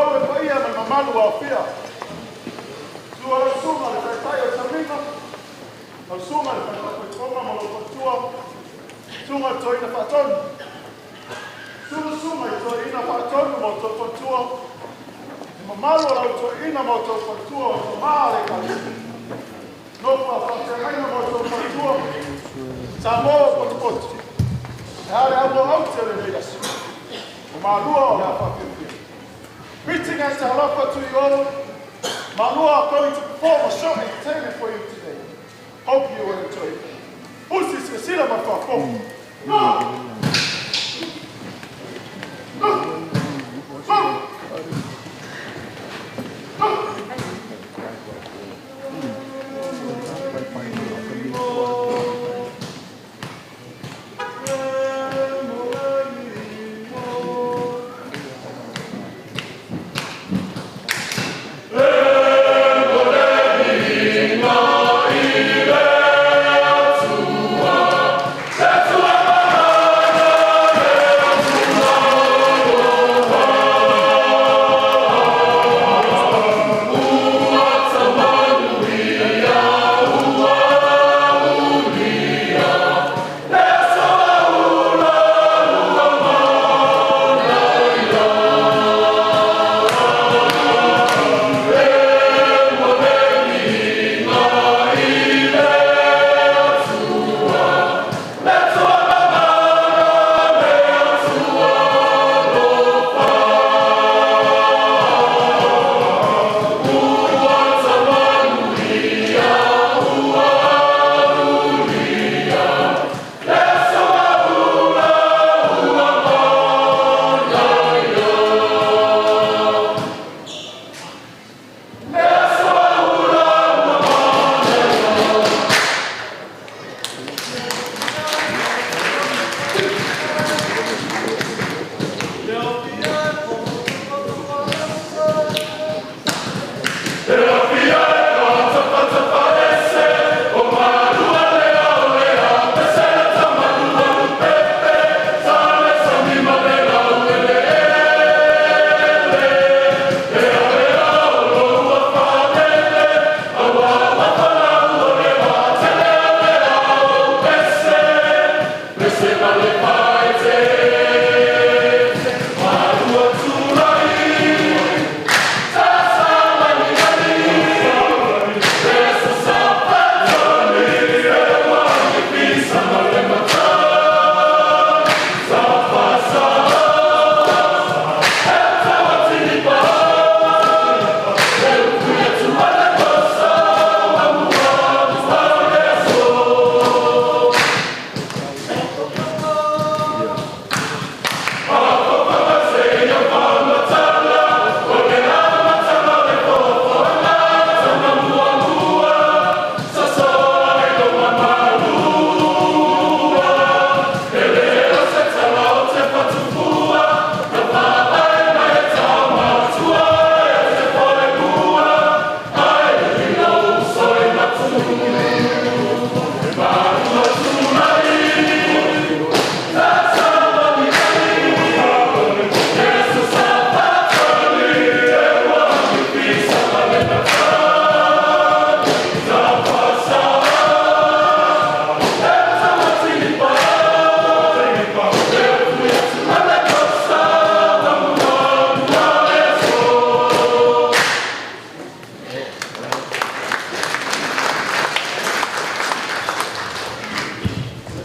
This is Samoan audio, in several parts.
Tulou le paia ma le mamalu ua aofia. Susu lau Susuga i le Taitai o le Tauniga, lau Susuga i le Falefaafoi ma lou faletua, Susuga i le Toeaina Faatonu, susu le Susuga i Toeaina Faatonu ma outou faletua, le mamalu o le Au Toeaina ma outou faletua o tama o le Ekalesia, nofo a faafeagaiga ma outou faletua, Samoa ua potopoto, e a le amo a aute o lenei aso? O Malua o le a faafiafia. Greetings and talofa to you all. Malua are going to perform a short entertainment for you today. Hope you will enjoy it. Usi silasila ma le faafofoga. Go! Go! Go! Go!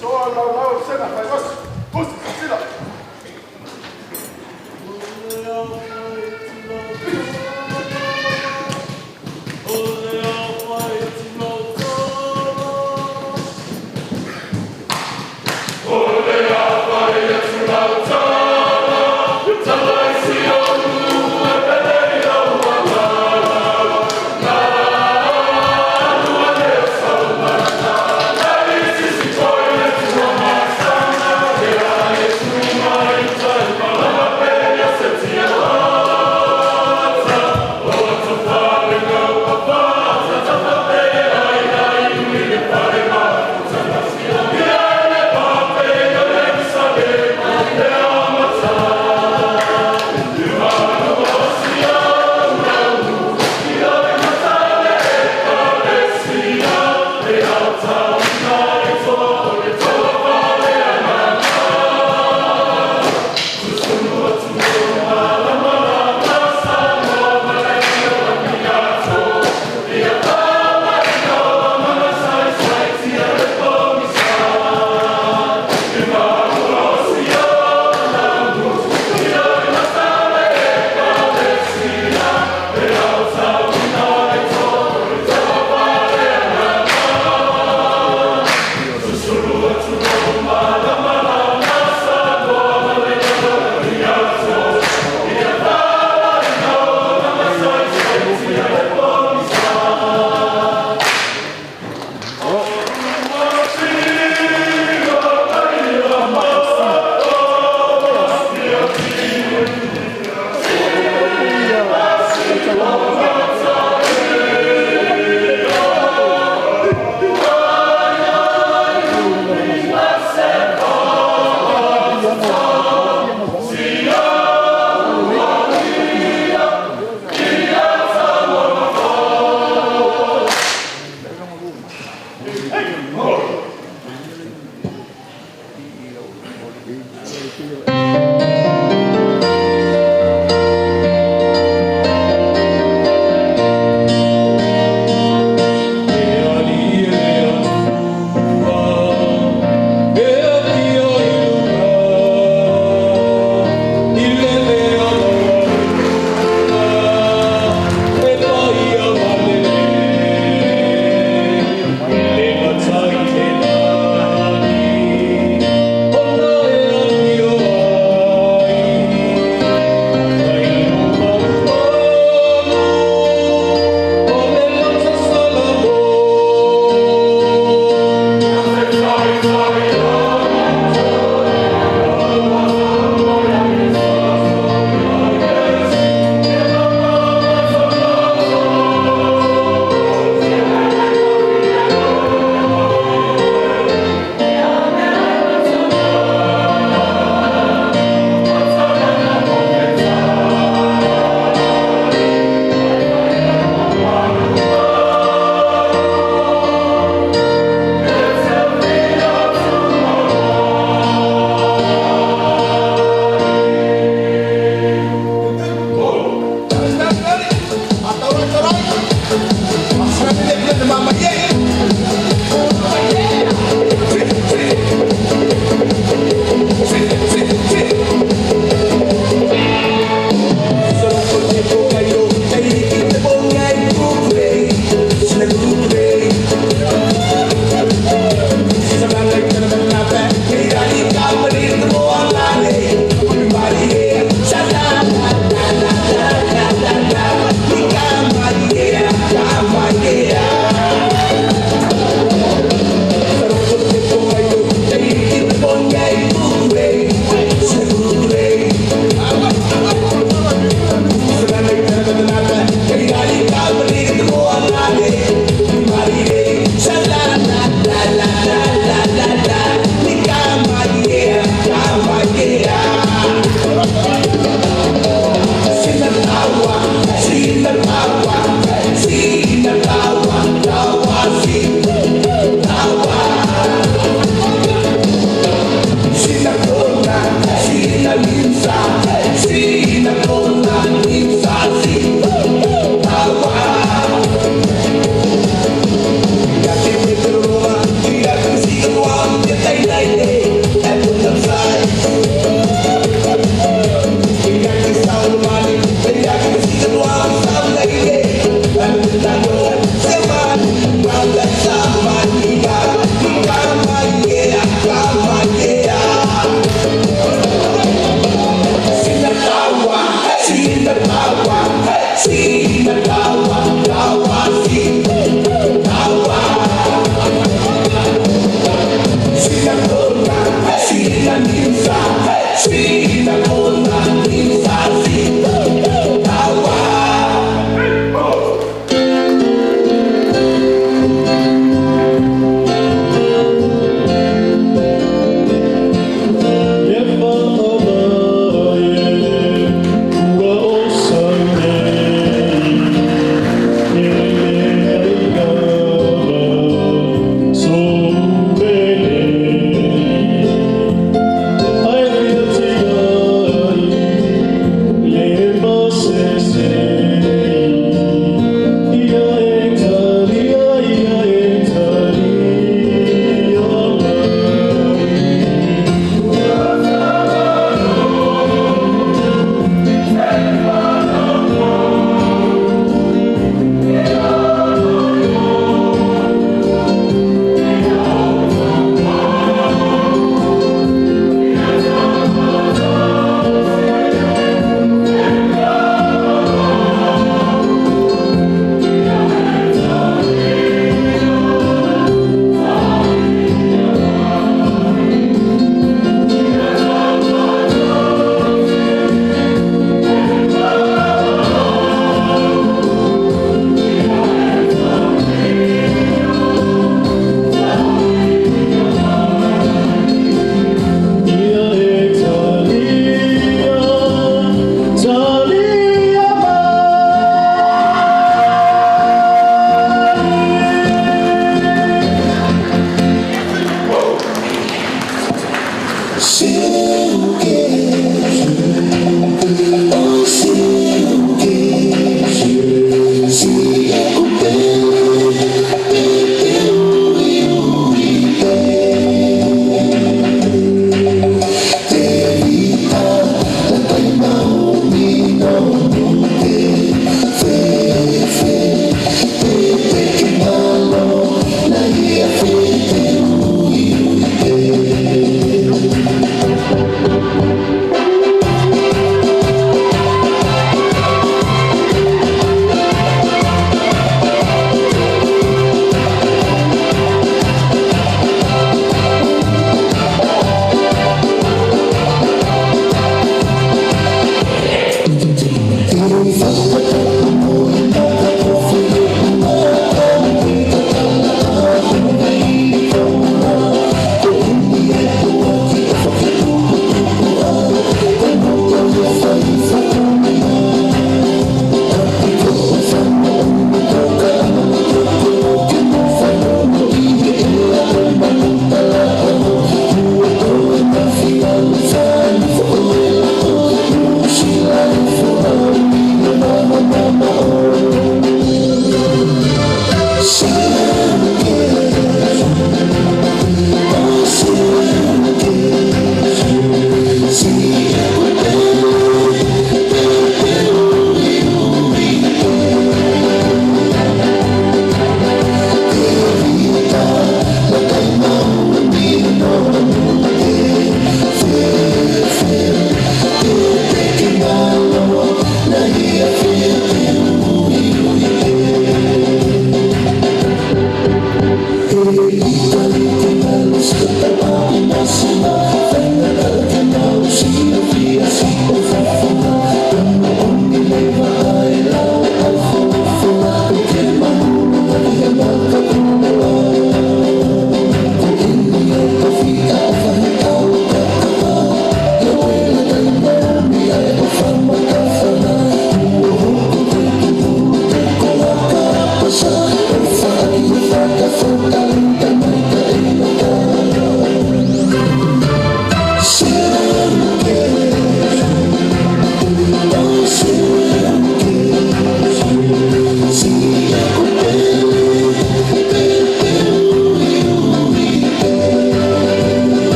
Soa lau lau sena fai osi. Usi silasila. I feel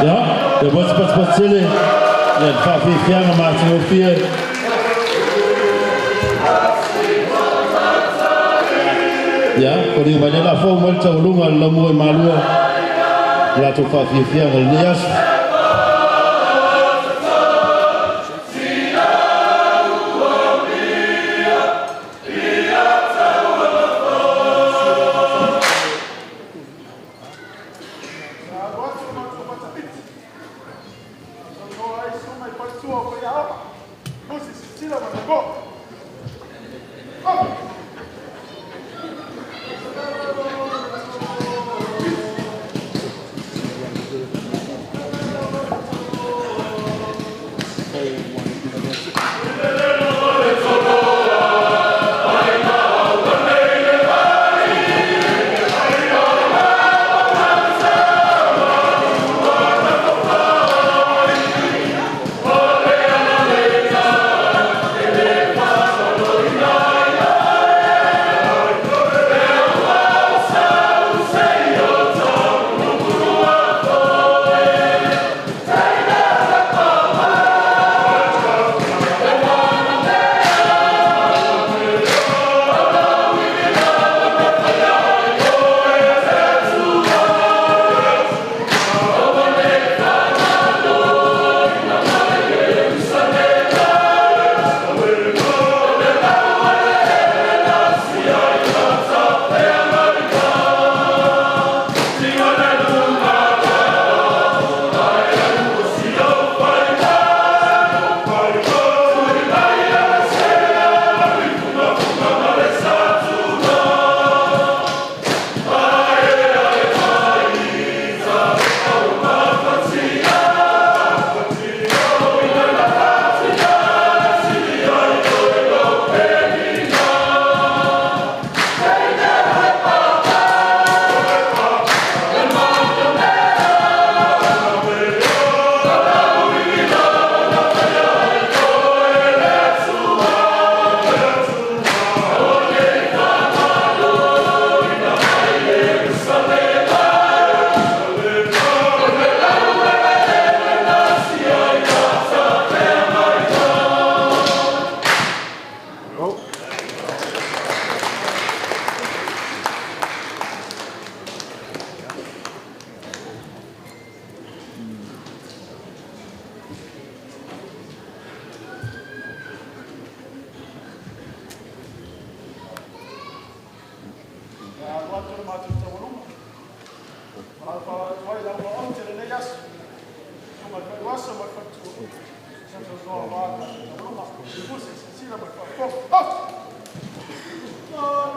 Ia, ia patupatupatu tele ia le faafiafiaga matagofie. Ia, foliga mai lea o le a fou mai le taualuga a le laumua i Malua i le latou faafiafiaga i lenei aso. Ia alu atu le matou fatafiti, saunoa ai Susuga i faletua o Faiaoga, Lusi Sisila ma Tago. Oh! Ia alu atu le matou taualuga, malamalama atu ai lau aote lenei aso. Susuga i le Faiuaso ma le faletua, sausaunoa aua le tatou taualuga. Lusi Sisila ma le faafofoga. Oh!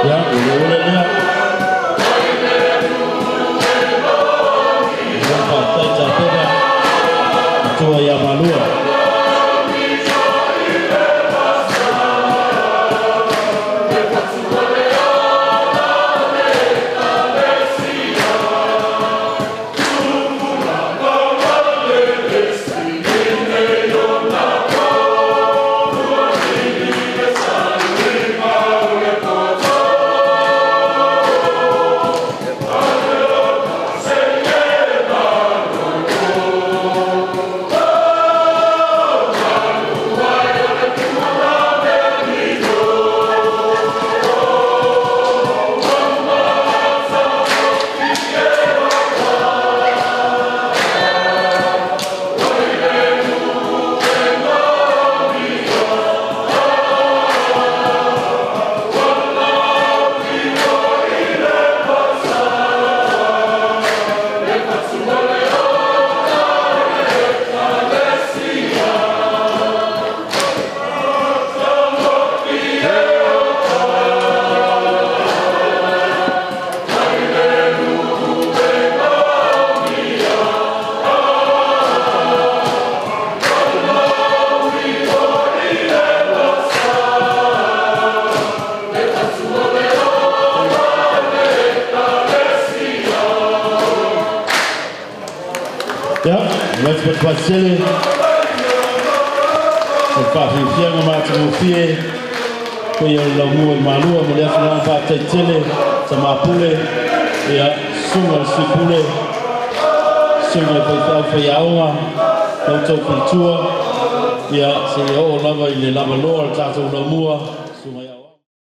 Ia, ua le lea. Ia, faafetai tapena matua ia Malua. Laupatele o le faafiafiaga matagofie paia o le laumua i Malua. Momoli atu le agaga faafetai tele, Tama Pule, ia, susuga i le Sui Pule, susuga i faifeau faiaoga, la outou faletua, ia, seia oo lava i le lavaloa o le tatou laumua, susuga.